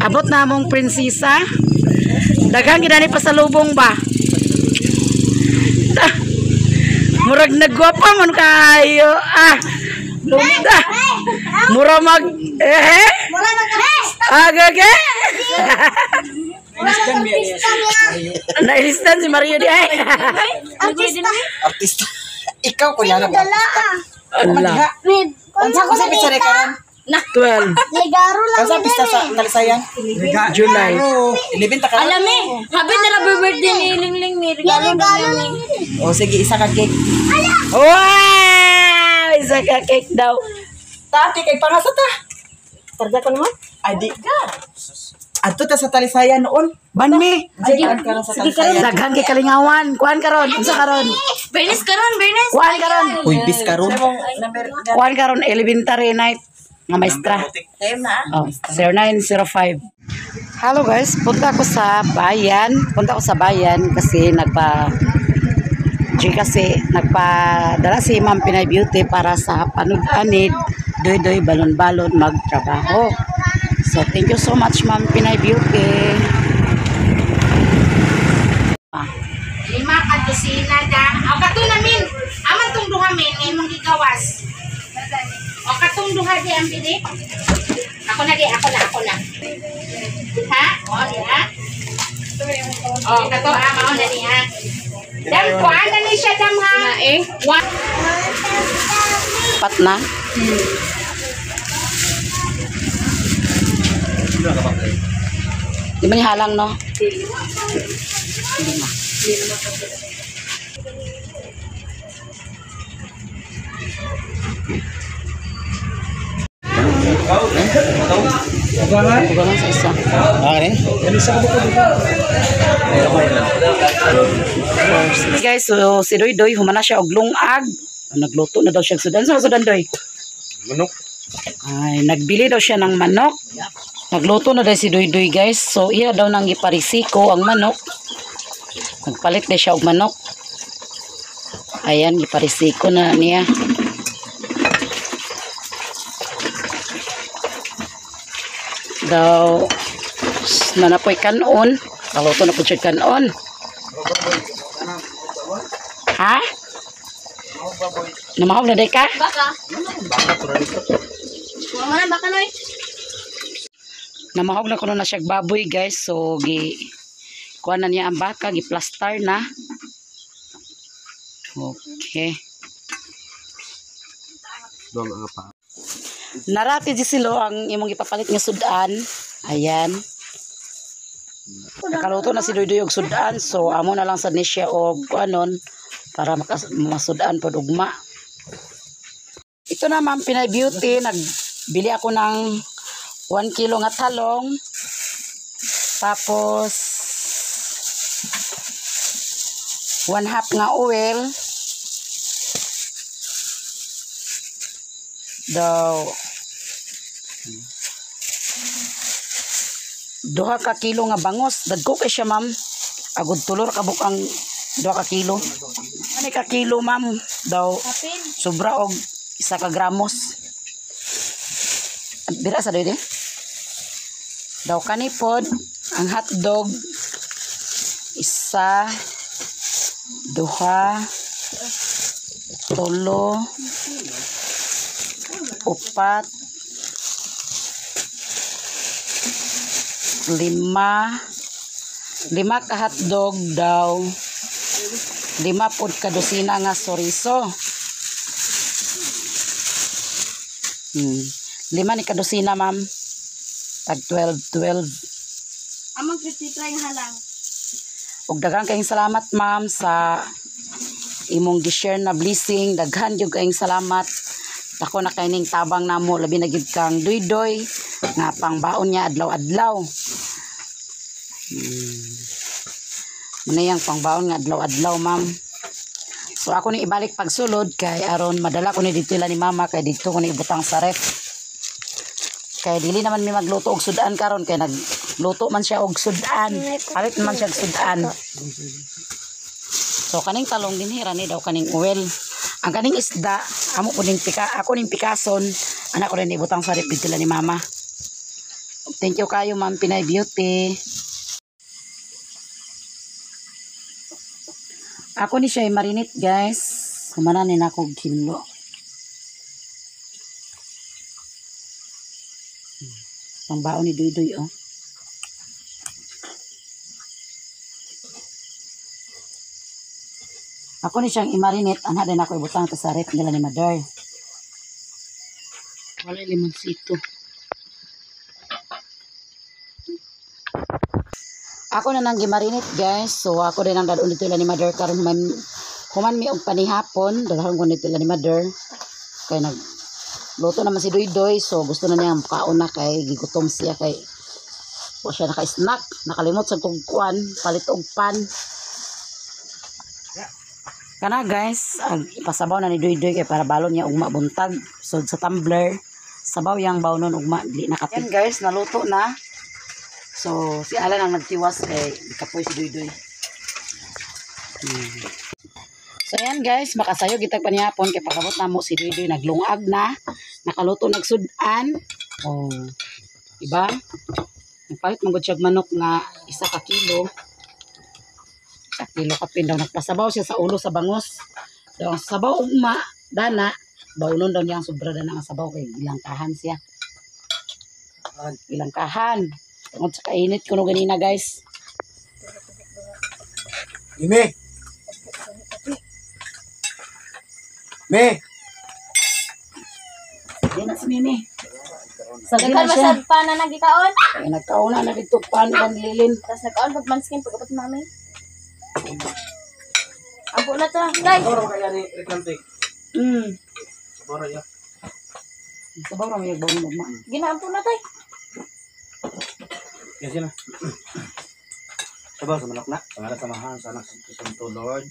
Abot na among prinsesa. Daghang gid ani pasalubong ba? Murag nagwapa man kayo. Ah. Da. Mura mag eh. Mura mag Agage. Nailistan si Mario di ay. Artista. Artista. Ikaw ko yan. Dala ah. Ala. Unsa ko sa pizza karon? 12 Legaro lang. Unsa pista sa Talisayan? July. 11 ta karon. Alam eh, habi na lang birthday ni Lingling, may regalo Regalo na lang. O sige, isa ka cake. Wow! Isa ka cake daw. Tati kay pangasa ta. Targa ko naman. Ay di ka. Adto ta sa Talisayan noon. Banmi. Ay, karon sa Talisayan. Daghan kay kalingawan. Kuan karon. Unsa karon? Bernes karon, Bernes. Kuan karon. Uy, bis karon. Kuan karon elementary night nga maestra. Oh, 0905. Hello guys, punta ako sa bayan. Punta ako sa bayan kasi nagpa G kasi nagpadala si Ma'am Pinay Beauty para sa panud-anid, doy-doy, balon-balon magtrabaho. So thank you so much, Ma'am Pinay Beauty. Lima ka dosina da. O kato na min. Aman tong duha min imong gigawas. O katong duha di ang bili. Ako na di, ako na, ako na. Ha? O di ha? O kato ah, mao na ni ha. Dam kuan na ni siya dam ha. Eh, One. Pat na. Di ba ni halang no? Lima. Ugangan sa isa. Guys, so si Doy Doy humana siya og lungag. Nagluto na daw siya og sudan. Sa sudan Doy? Manok. Ay, nagbili daw siya ng manok. Nagluto na daw si Doy Doy, guys. So iya daw nang giparisiko ang manok. Nagpalit na siya og manok. Ayan, giparisiko na niya. Daw nanapoy kanon. Kaluto na po siya kanon. Ha? Namahog na day ka? Baka. Kuha man baka noy. Namahog na kuno na siya baboy, guys. So gi kuha na niya ang baka, gi-plaster na. Okay. Narati di silo ang imong ipapalit nga sudan. Ayan. Nakaluto na si Doydoy og sudan. So amo na lang sad ni siya og kuanon para masudan pod ugma. Ito na, Ma'am Pinay Beauty, nagbili ako ng 1 kilo nga talong. Tapos 1/2 nga oil. Daw 2 ka kilo nga bangos. Dagko kay siya, ma'am. Agud tulor kabuk ang 2 ka kilo. Ani ka kilo, ma'am? Daw sobra og 1 ka gramos. Bira sa doy. Daw kanipod ang hotdog 1, 2, 3, 4, 5, 5 ka hotdog daw 5 pod ka dosina nga soriso. 5 ni ka dosina, ma'am. Tag 12, 12. Amang 53 nga halang. Ug daghan kayong salamat, ma'am, sa imong gi-share na blessing. Daghan gyud kayong salamat. Dako na kay ning tabang namo, labi na gyud kang Doydoy nga pangbaon niya adlaw-adlaw. Muna yang pangbaon nga adlaw-adlaw, ma'am. So ako ni ibalik pagsulod kay aron madala ko ni dito ni mama kay dito ko ni ibutang sa ref. Kay dili naman mi magluto og sudan karon kay nagluto man siya og sudan. Palit man siya og sudan. So kaning talong dinhi ra ni daw kaning oil. Ang kaning isda, amo ko ning pika, ako ning pikason, anak ko rin ibutang sa rep dito ni mama. Thank you kayo Ma'am Pinay Beauty. Ako ni siya marinate guys. Humana ni nako kilo. Pangbaon ni Duy-Duy oh. Ako ni siyang i-marinate, ana din ako ibutang to sa rep nila ni Mother. Wala limonsito. Ako na nang gimarinate guys. So ako din ang dadon dito ni Mother karon man human mi og panihapon, dalhon ko dito ni Mother. Kay nag luto naman si Duy-Duy, so gusto na niya kaon na kay gigutom siya kay wa siya naka-snack, nakalimot sa kog kuan, palit og pan. Kana guys, ang ipasabaw na ni Duy-Duy kay para balon niya ugma buntag. So sa tumbler, sabaw yang bawnon ugma dili nakapit. Yan guys, naluto na. So si Alan ang nagtiwas kay kapoy si Duy-Duy. So ayan guys, makasayo gitag panihapon kay pagabot namo si Duy-Duy naglungag na, nakaluto nagsud-an. Oh. Diba? Nagpalit man gud siya manok nga 1 ka kilo. 1 kilo kapin daw nagpasabaw siya sa ulo sa bangos. Daw ang sabaw ugma dana, bawnon daw niya ang sobra dana ang sabaw kay gilangkahan siya. Gilangkahan. Tungod sa kainit kuno ganina guys. Ime. Me. Di na si Mimi. Sa Daghan na siya. masad pa na nagikaon. Ay, nagkauna na dito pan kan lilin. Tapos nagkaon pag manskin pag abot mami. Abo na to, guys. Oro kaya ni Reklante. Bora ya. Sabaw ra may bawon ugma. Ginaampo na tay. Yan sila. Sabaw sa manok na. Pangalan samahan sa anak sa Santo Lord.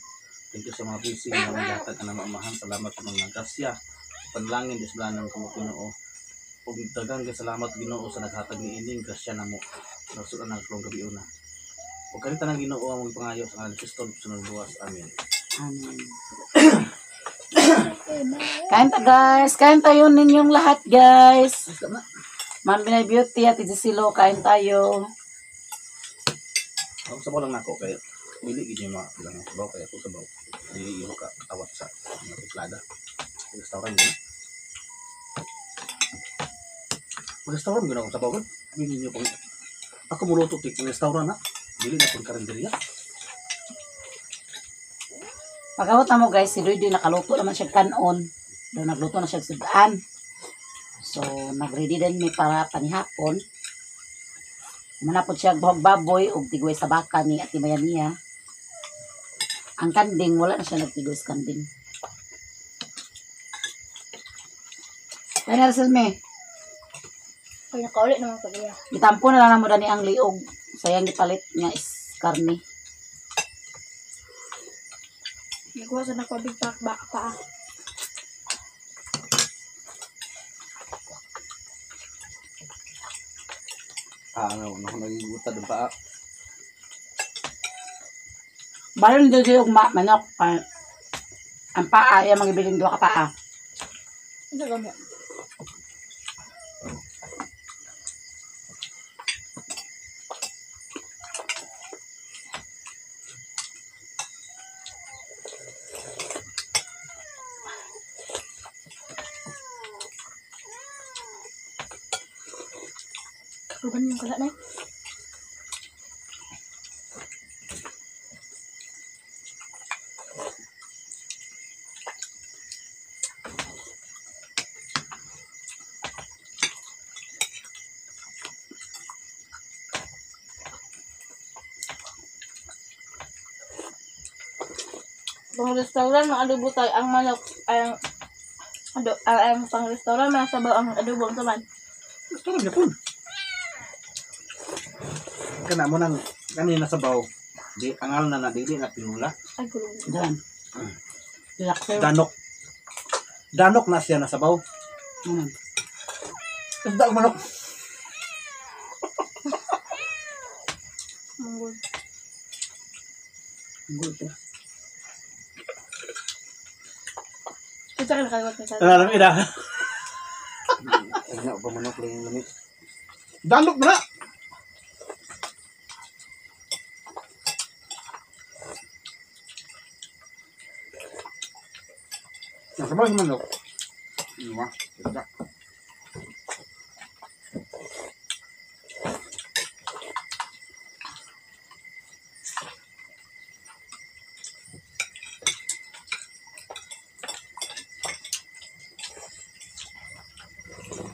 Thank you sa mga blessing na mga gatag ka na maamahan. Salamat sa mga grasya. Panlangin Diyos blanang kamo Ginoo. Ug daghang salamat Ginoo sa naghatag ni ining grasya namo. Nagsulan ang karong gabi una. Ug kani tanang Ginoo ang pangayo sa ngalan ni Kristo sa buwas. Amen. Amen. Kain ta guys. Kain tayo ninyong lahat guys. Ma'am Pinay Beauty at Gisilo, kain tayo. Ako sabaw lang nako kay dili gid niya mga lang sabaw kay ako sabaw. Dili iyo ka awat sa mga timplada. Restaurant gid. Restaurant gid ako sabaw gud. Dili niyo pang ako muluto tik restaurant na. Dili na pud karinderya. Pagawat na mo guys, si Duy-Duy nakaluto naman siya kanon. Daw nagluto na siya sudan. So nagready din mi para panihapon. Manapod siya buhag baboy og tigway sa baka ni Ate Mayania. Ang kanding wala na siya nagtigway sa kanding. Kaya na Russell me. Ay nakauli naman kagaya. Gitampo na lang mo dani ang liog. Sayang gipalit nga is karne. Nagkuha sa nakabig pa ba pa. Ano ako nagigutad ang paa. Balon dito yung manok. Ang paa, yung mga ibilin duha ka paa. Ano gamit? Karuban yung kala na. Pang restaurant, mga adobo tayo. Ang manok, ay ang, ang pang restaurant, mga sabaw ang adobo ang taman. Restaurant na po. Kana mo nang kanina sabaw. Di angal na na dili na pinula. Ay, gulong. Diyan. Relaxer. Danok. Danok na siya na sabaw. Isda ang manok. Manggol. Good. Ay, tsaka nakaliwat na siya. Alam ina. Ay na pa manok lang yung lamig. Dalok na. Nasa ba yung manok? Iwa. Ganda.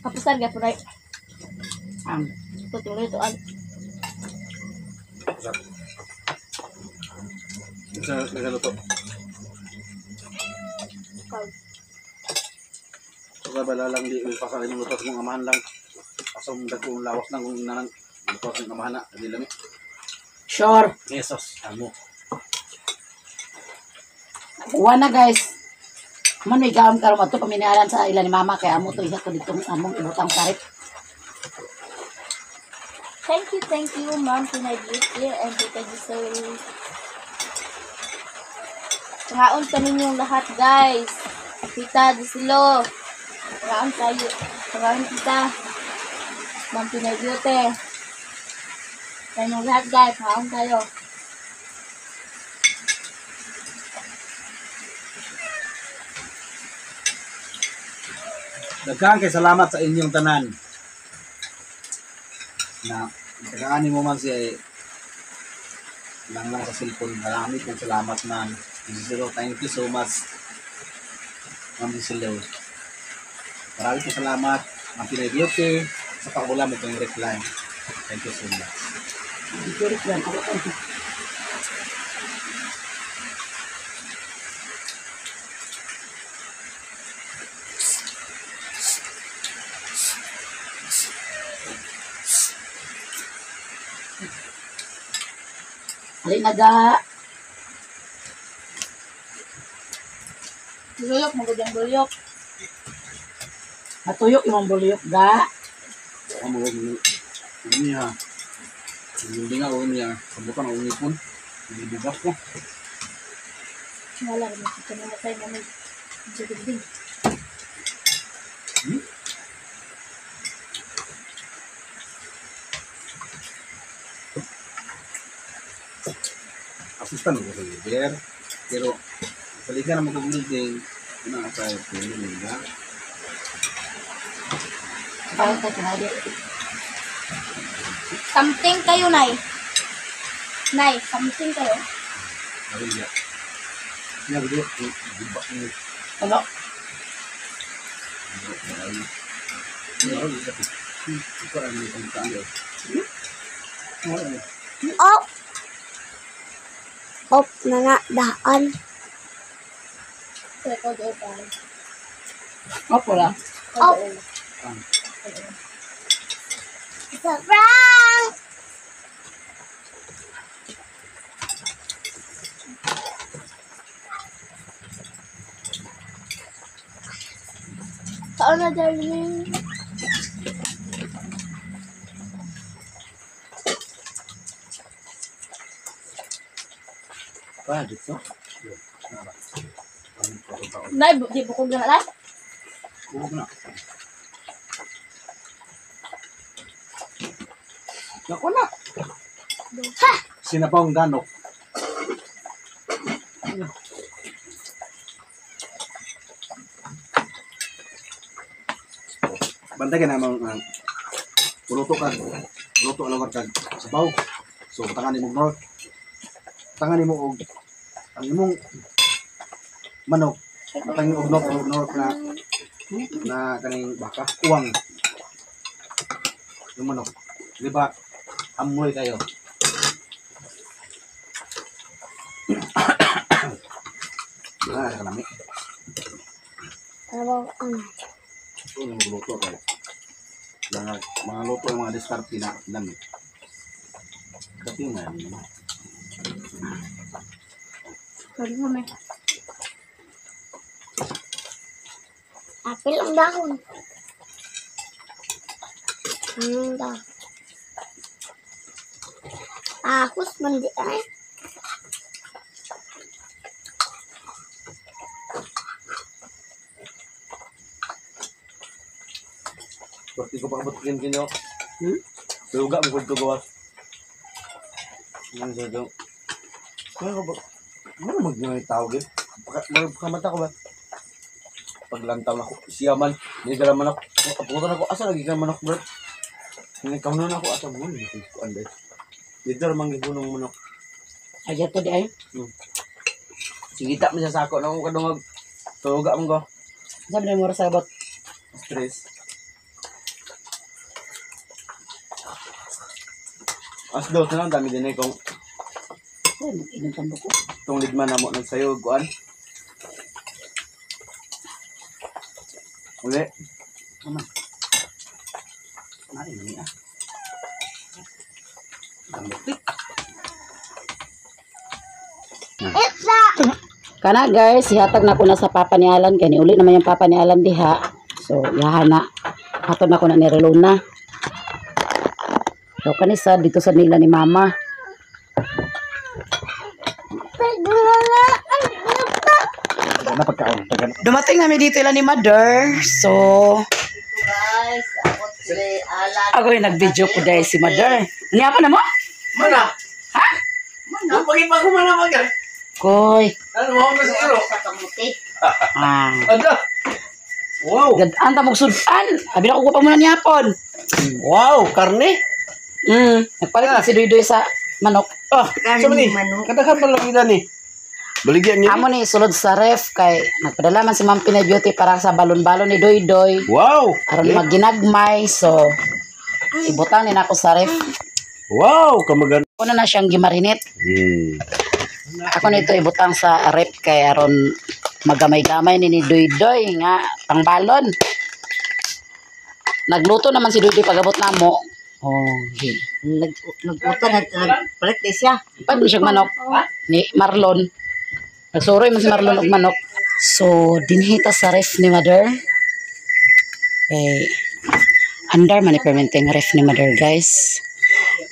Kapusan ka po na. Ang Tutuloy ito. Ang Sa nagaluto. Sa bala lang di pasal imong lutos mong amahan lang. Asong dagkong lawas lang kung nanang lutos ng amahan na di lami. Sure. Jesus, amo. Kuha na guys. Man may gaon karon ato paminalan sa ila ni mama kay amo to isa ko dito among ibutang tarik. Thank you, Ma'am Pinay Beauty and Tita Giselle. Pangaon sa ninyong lahat, guys. Tita Giselo. Pangaon tayo. Pangaon tita. Ma'am Pinay Beauty. Sa inyong lahat, guys. Pangaon tayo. Daghan kay salamat sa inyong tanan. Na kakaani mo man siya eh, lang lang sa cellphone. Marami kong salamat man. Giselo, thank you so much. Ma'am Giselo. Marami kong salamat. Ma'am Pinay Beauty sa pag-ulam itong reply. Thank you so much. Dito lang ako. Dali na ga. Buluyok, magandang buluyok. Matuyok imong buluyok ga. Amo niya. Hindi nga ako niya. Sabutan ako ngipon. Hindi bugas ko. Wala rin. Ito na tayo na may sa. Assistant ko sa leader. Pero sa liga na mag-building, una sa pwede nila. Parang ka tinali. Something kayo, Nay. Nay, something kayo. Sabi niya. Niya gusto, guba niya. Ano? Op. Op na nga daan. Opo lang. Op. It's a prank! Saan na, darling? Pa, dito. Nay, di bukog na lang. Huwag na. Nako na. Sinapang ganok. Bantay ka namang luto ka. Luto lugar kag sabaw. So tangan nimo north. Tangan nimo og ang imong manok. Tangan og north og north na na kaning baka uwang. Yung manok. Di ba? Amoy kayo. Ah, kalami. Ano ba ang Ito yung magluto kayo. Mga, mga luto yung mga diskarte na lami. Kasi nga, ano. Sorry mo, may. Apel ang dahon. Ang dahon. Ahos man di ay. Pati ko pa kabot kinyo. Luga mo ko gawas. Ano sa do? Kaya ko ba? Ano mag tao gid? Pagkamata ko ba? Paglantaw na ko siya man, nidala man ako. Aputan ako asa lagi ka manok bro. Nagkahunon ako asa mo ni ko anday. Dito man gigunong manok. Ay to di ay. Sige ta man sa sako na ako kadungog. Tuga man ko. Sabi na mo sa abot. Stress. As daw na lang dami din eh kung Ay, mag-inom tambo ko. Itong ligma na mo nagsayo kuan. Uli. Ano? Ay, niya. Kamutik. Kana guys, ihatag na ko na sa papa ni Alan kay niuli naman yung papa ni Alan diha. So, yaha na. Hatod na ko na ni Relona. So, kanisa dito sa nila ni mama. Dumating namin dito ila ni mother. So, Guys, ako si Alan. ako yung nag-video ko dahil si mother. Niya pa na mo? Mana? Ha? Mana? Pag-ipag mo na mag. Koy. Ano mo ko siguro? Sa kamuti. Ah. Ada. Wow. Gadaan ta magsudan. Abi na ko pa muna niyapon. Wow, karne. Nagpalit na si Duy-Duy sa manok. Ah, sa mani. Kadaghan pa lang ila ni. Baligyan niya. Amo ni sulod sa ref kay nagpadala man si Ma'am Pinay Beauty para sa balon-balon ni Doy Doy. Wow. Aron magginagmay so ibutang ni nako sa ref. Wow, kamagan. Ako na siyang gimarinate. Ako nito ibutang sa ref kay aron magamay-gamay ni Doy Doy nga pangbalon. Nagluto naman si Doy Doy pagabot namo. Oh, okay. Nag-utan, nagpalit di siya. Pag siya manok ni Marlon. Nagsuroy man si Marlon og manok. So, dinhita sa ref ni mother. Eh, andar man ni permente ang ref ni mother, guys.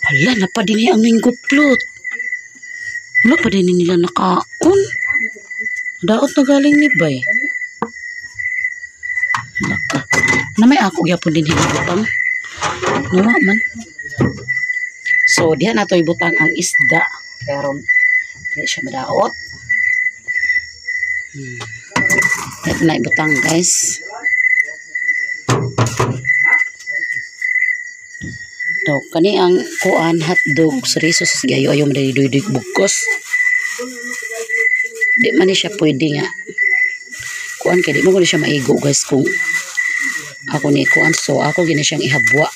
Hala, napa dinhi ang mango float. Wala pa din nila nakaon. Daot na galing ni Bay. Naka. Na may ako gyapon dinhi butang. Nawa man. So, diha na to ibutang ang isda. Pero, di siya madaot. Ito na ibutang, guys. So, kani ang kuan hotdog suriso sa gayo ayo madaydoy bugkos. Di man ni siya pwede nga. Kuan kay di mo ko siya maigo, guys, kung ako ni kuan. So, ako gini siyang ihabwa.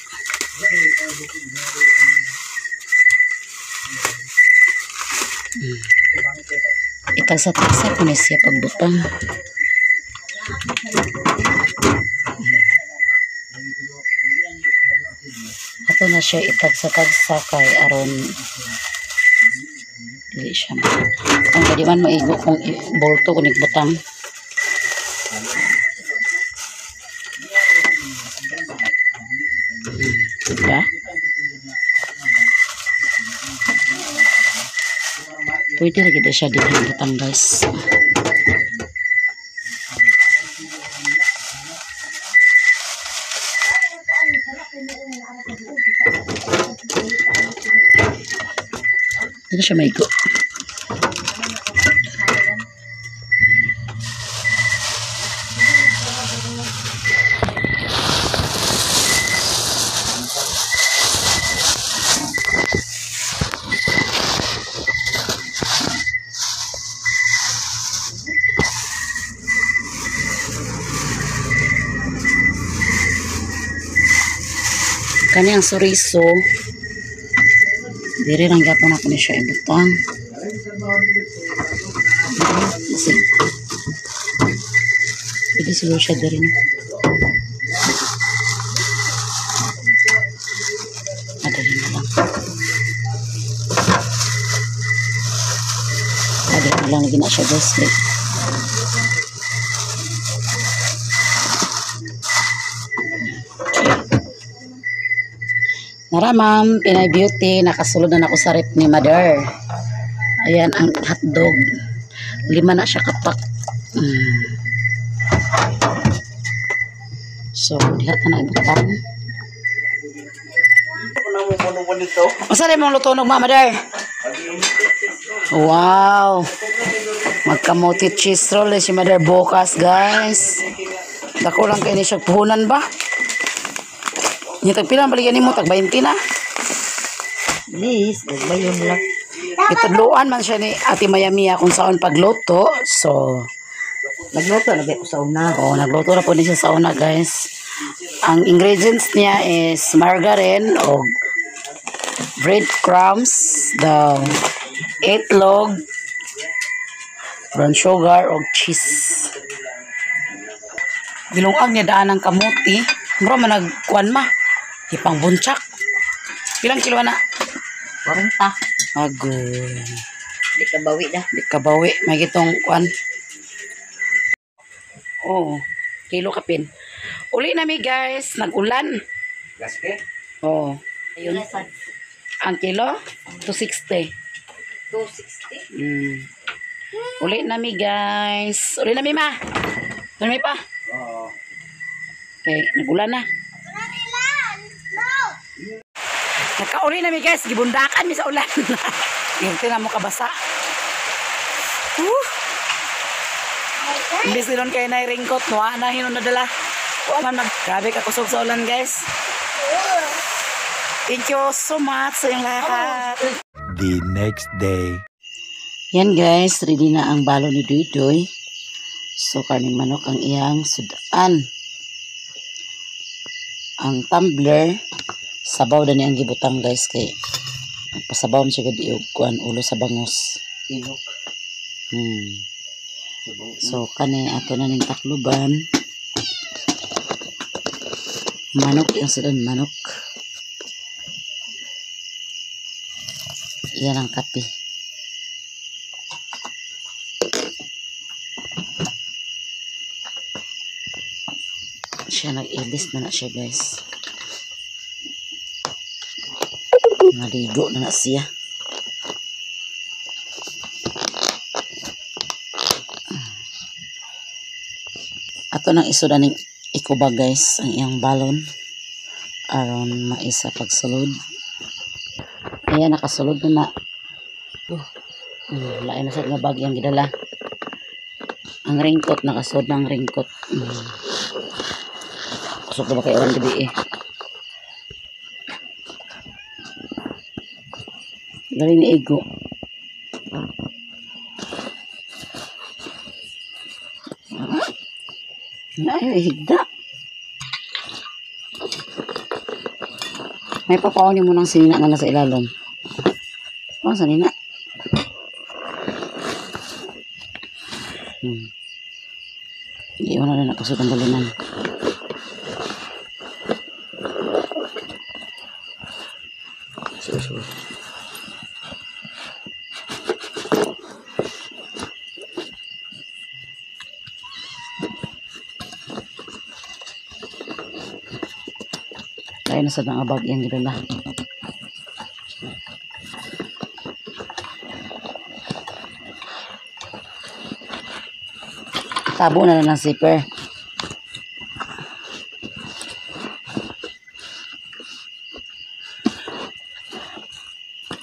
Itagsa-tagsa ko na siya pagbutang. Ato na siya itagsa-tagsa kay aron dili siya. Ang di man maigo kung bolto kung igbutang. Diba? Pwede lagi na siya dito butang, guys. Dito siya maigo. Kani ang suriso. Diri lang gyapon ako ni siya ibutang. Kasi pwede siguro siya diri no. Diri na lang. Diri na lang lagi na siya, guys. Nara, ma'am, Pinay Beauty, nakasulod na ako sa rep ni mother. Ayan ang hotdog. 5 na siya kapak. So, diha ta na ibutang. Unsa rin mong luto mama der? Wow. Magkamote cheese roll eh, si mother bukas, guys. Dako lang kay ni siya puhunan ba? Nya tag pila baligyan nimo tag 20 na. Please, nagbayon lang. Itudluan man siya ni Ate Mayamia kung saan pagluto. So, Nagluto na ba ko sa una? oh, nagluto na po ni siya sa una, guys. Ang ingredients niya is margarine o breadcrumbs, the itlog, brown sugar o cheese. Gilungag niya daan ang kamuti. Mura man nagkuan ma. Ipang buntsak. Ilang kilo na? 40. Agoy. Di ka bawi na. Di ka bawi. May gitong kuan. Oo. Kilo kapin. Uli na mi guys. Nag-ulan. Gaske? Oo. Ayun. Ang kilo? 260. 260. Uli na mi guys. Uli na mi ma. Uli na mi pa. Oo. Okay, nag-ulan na. Nakauli na mi guys. Gibundakan mi sa ulan. Irti na mo kabasa. Woo! Imbis ni kay na ringkot, nuha na hinon nadala. Wa man mag grabe ka kusog sa ulan guys. Thank you so much sa inyong lahat. The next day. Yan guys, ready na ang balo ni Duy Duy. So, karning manok ang iyang sudan. Ang tumbler, sabaw na niya ang gibutang guys kay pasabaw man siya gabi og kuan ulo sa bangus. Inok. So kani ato na ning takluban. Manok yung sudan manok. Iyan ang kape. Siya nag-ilis na na siya guys. Naligo na na siya. Ato nang isuda ning ikuba guys ang iyang balon aron maisa pagsulod. Ayan nakasulod na na. Lain na sad nga bag iyang gidala. Ang raincoat nakasud na ang raincoat. Kusog na ba kayo gabi eh. Galing ni Ego. Ay, higda. May papaon mo ng sinina na nasa ilalom. Oh, sanina. Iiwan na rin nakasot ang balunan. Sorry. Kaya na sa mga bag yung gidala. Tabo na lang ng zipper.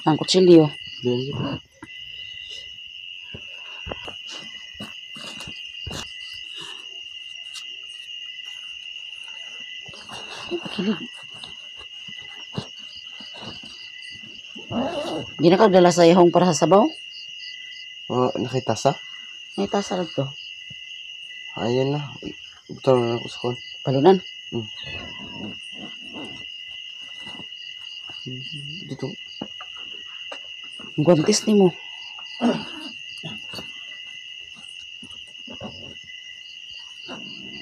Ang kutsilyo. Ay, pakilig. Di na kagdala sa ihong para sa sabaw? Oh, nakita sa? Nakita sa rin to. Ayan na. Butang na ako sa kon. Balunan? Dito. Ang guantes ni mo.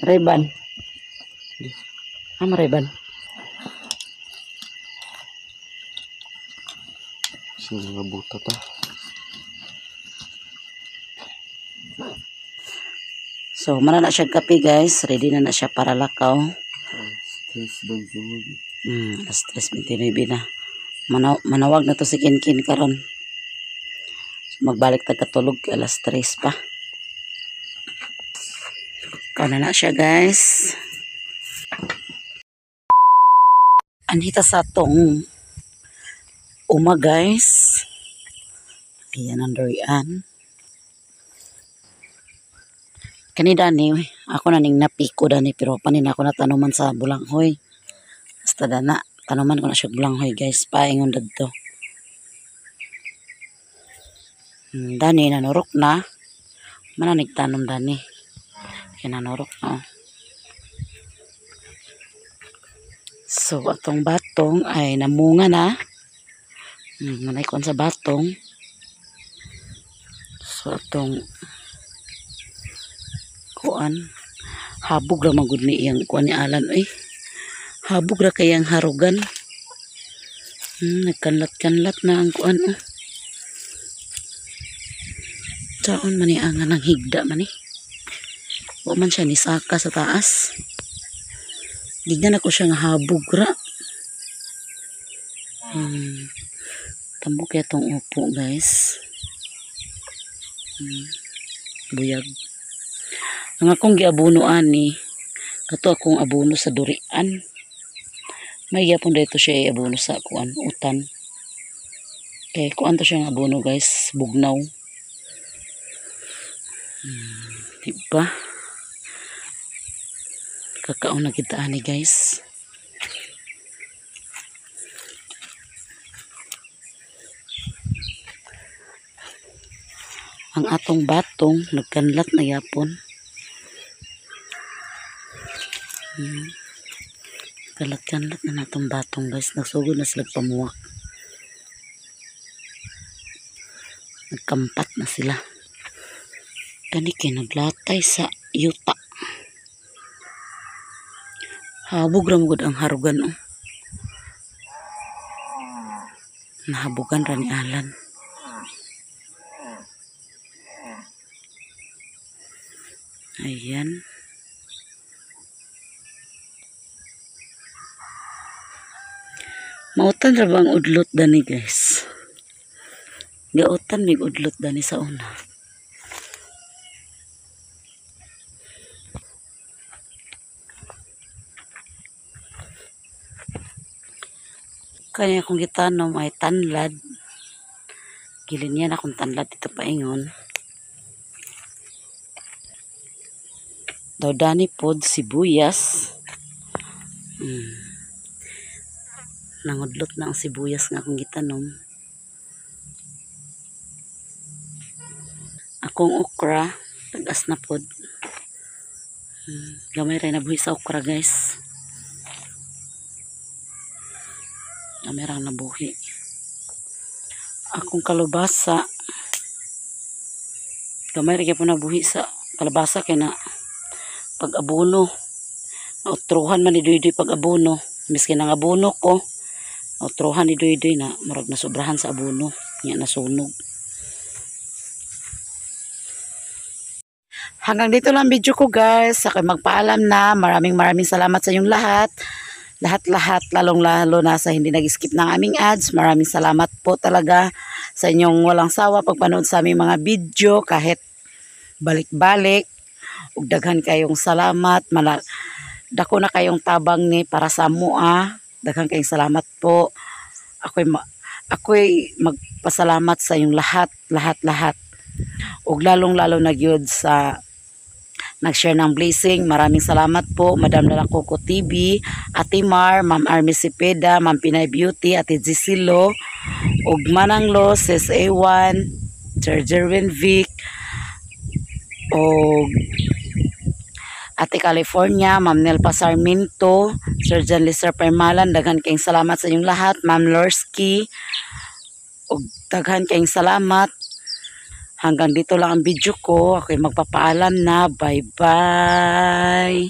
Ray-Ban. Ah, Ray-Ban. Sino nga buta ta? So, mana na siya kape guys. Ready na na siya para lakaw. 3:29. Alas 3:29 na. Manawag na to si Kinkin karon. So, magbalik tag katulog alas 3 pa. Kaon na na siya guys. Anhita sa tong uma, guys. Ayan ang durian. Kani dani, ako na ning napiko dani, pero panin ako natanuman sa bulanghoy. Basta dana, tanuman ko na siya bulanghoy, guys, paingon dadto. Dani nanurok na. Mananig tanom dani. Kaya nanurok na. Oh. So atong batong ay namunga na. Manay kuan sa batong. So atong kuan, habog ra magud ni iyang kuan ni Alan oy. Habog ra kayang harugan. Nagkanlat-kanlat na ang kuan oh. Taon man ni ang ng higda man ni. Wa man siya ni saka sa taas. Gignan ako siya nga habog ra. Tambok kaya tong upo, guys. Buyag. Ang akong giabuno ani, kato akong abono sa durian. May gyapon dito siya iabuno sa kuan, utan. Kay kuan to siya nga abono, guys, bugnaw. Diba? Kakaon na kita ani, guys. Ang atong batong nagkanlat na yapon. Kanlat-kanlat na natong batong, guys. Nagsugod na sila pamuwak. Nagkampat na sila. Kani kay naglatay sa yuta. Habog ra magud ang harugan oh. Nahabugan ra ni Alan. Ayan. Mautan ra ba ang udlot dani, guys? Gautan mig udlot dani sa una. Kanya akong gitanom ay tanlad. Gilin yan akong tanlad dito paingon. Daw dani pod sibuyas. Nangudlot na ang sibuyas nga akong gitanom. Akong okra, tagas na pod. Gamay ra nabuhi sa okra, guys. Gamay ra nabuhi. Akong kalubasa, gamay ra gyud nabuhi sa kalabasa kay na pag-abono. Nautruhan man ni Duyduy pag-abono. Miski nang abono ko, nautruhan ni Duyduy na murag nasobrahan sa abono, nya nasunog. Hanggang dito lang video ko, guys. Ako'y magpaalam na. Maraming maraming salamat sa inyong lahat. Lahat-lahat, lalong-lalo na sa hindi nag-skip ng aming ads. Maraming salamat po talaga sa inyong walang sawa pagpanood sa aming mga video kahit balik-balik. Ug daghan kayong salamat. Dako na kayong tabang ni para sa mua. Daghan kayong salamat po. Ako'y magpasalamat sa inyong lahat, lahat, lahat. Ug lalong-lalo na gyud sa nag-share ng blessing. Maraming salamat po, Madam Lala Coco TV, Ate Mar, Ma'am Army Cepeda, Ma'am Pinay Beauty, Ate Gisilo, ug Manang Lo, Sis A1, Sir Jerwin Vic, ug Ate California, Ma'am Nelpa Sarmiento, Sir John Lister Permalan, daghan kayong salamat sa inyong lahat, Ma'am Lorski, ug daghan kayong salamat. Hanggang dito lang ang video ko. Ako'y magpapaalam na. Bye-bye.